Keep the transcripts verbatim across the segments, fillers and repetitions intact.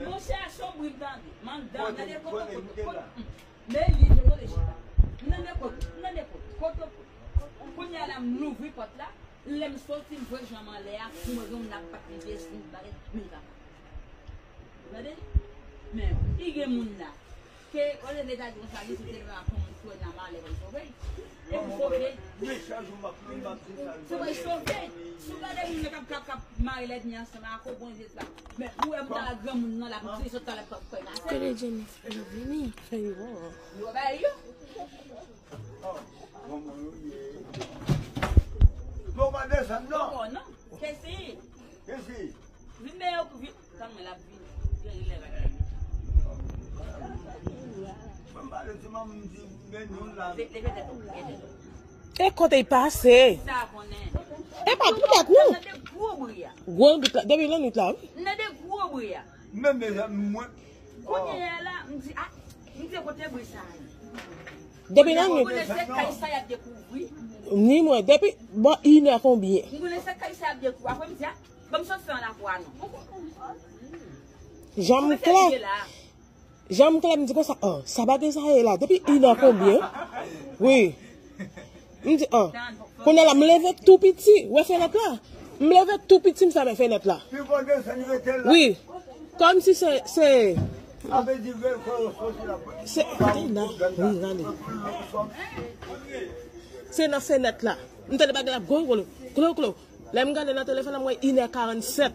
Monchè, Chonbri, m tande. M anndan, m tande kote, kote, kote. Men li, je kote chita. M tande kote, m tande kote, kote, kote. Kounye a la, m louvri pòt la. Lè m soti, m voye janm anlè a, m wè gen moun ap bat li pye sou bagay, men li pa pale. Tande? Men, li gen moun la. Ke, olye de ta di konsa, li sou telefòn ak yon moun ki wè nan malè pou l sove. E pou sove. Se pou l sove. Si w gade moun nan k ap, k ap, k ap mare lènmi ansanm ak yon bon Jezi la. Men, ou wè, m ta granmoun nan, l ap di, sot talè, p ap kwè nan. Kote Jennifer vini? Fè yo. Yo, ba yo. Bon, pa desann, non. Poko, non. Kesi. Kesi. Vin men yo, vin. Tann mwen, l ap vini. Gen rilè bagay. Mwen pale ti manman m di, men nou la. Leve tèt ou, leve tèt ou. E kote y pase? Sa konnen. E pa poutèt nou. Nan de gwo bri a. Gwo bri la, depi lannwit la, wi. Nan de gwo bri a. Men mezanmi, mwen. Kounye a la, m di, a, m di kote bri sa a ye. Depi lannwit. M konnen se kay sa y ap dekouvri. Ni mwen, depi bò inè konbyen. M konnen se kay sa y ap dekouvri. Apre m di, a, ban m soti an lakwa non. Jan m klè. Jan m klè, m di konsa, an, sa bagay sa ye la, depi inè konbyen? Wi. M di, an, kounye a la, m leve tou piti, wè fenèt la. M leve tou piti, m fèmen fenèt la. Wi. Kòmsi se, se, se, wi, rale. Se nan fenèt la. M tande bagay la, gwo, gwo, gwo, gwo. Lè m gade nan telefòn la, m wè inè karannsèt.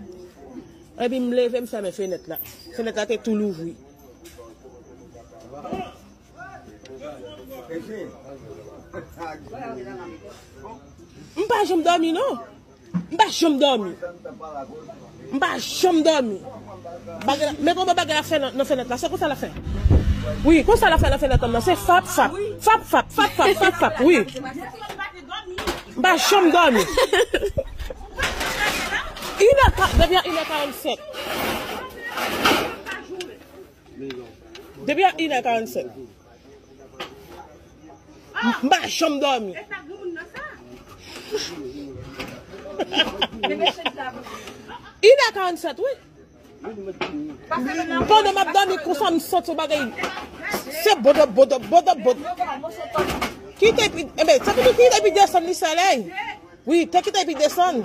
Epi m leve, m fèmen fenèt la. Fenèt la te tou louvri. M pa janm dòmi, non. M pa janm dòmi. M pa janm dòmi. Bagay la, men kòman bagay la fè nan, nan fenèt la? Se konsa l ap fè. Wi, konsa l ap fè nan fenèt la. Se fap, fap. Fap, fap, fap, fap, fap, fap. Wi. M pa janm dòmi. Inè ka-, depi a inè karannsèt. Depi a inè karannsèt. M pa janm dòmi. Inè karannsèt, wi. Pandan m ap dòmi konsa, m santi yon bagay. Se bodop, bodop, bodop, bodop. Kite pi, enben, sa ki kite pi desann li solèy. Wi, te kite pi desann.